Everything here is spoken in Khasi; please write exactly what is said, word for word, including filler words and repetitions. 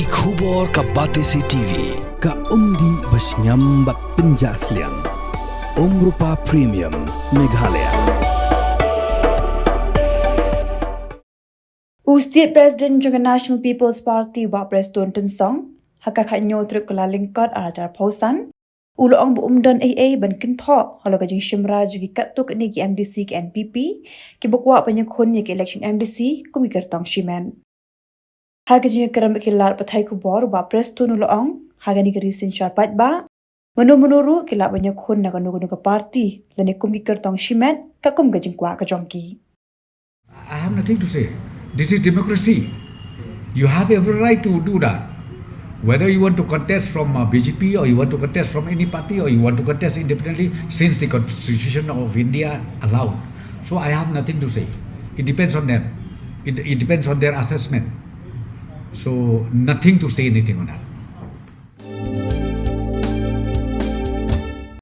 Ki khubor ka Batesi T V, ka umdih ba shngiam bad pynjah sliang. Umrupa Premium, Meghalaya. U State President jong ka National People's Party, Bah Prestone Tynsong, ha ka khathynñiew tarik Kyllalyngkot arhajar arphew san, u la ong ba um don ei ei ban kynthoh halor ka jingshim rai jong ki katto katne ki M D C ka N P P, kiba kwah ban ïakhun ïa ka election M D C kum ki kyrtong shimet. Ha ka jingïakren bad ki lad pathai khubor, Bah Prestone u la ong, ha kane ka ri synshar paidbah, mano mano ruh ki lah ban ïakhun na kano kano ka party lane kum ki kyrtong shimet, katkum ka jingkwah ka jong ki. I have nothing to say. This is democracy. You have every right to do that. Whether you want to contest from uh, B J P or you want to contest from any party or you want to contest independently, since the Constitution of India allow. So I have nothing to say. It depends on them. It, it depends on their assessment. So nothing to say anything on that.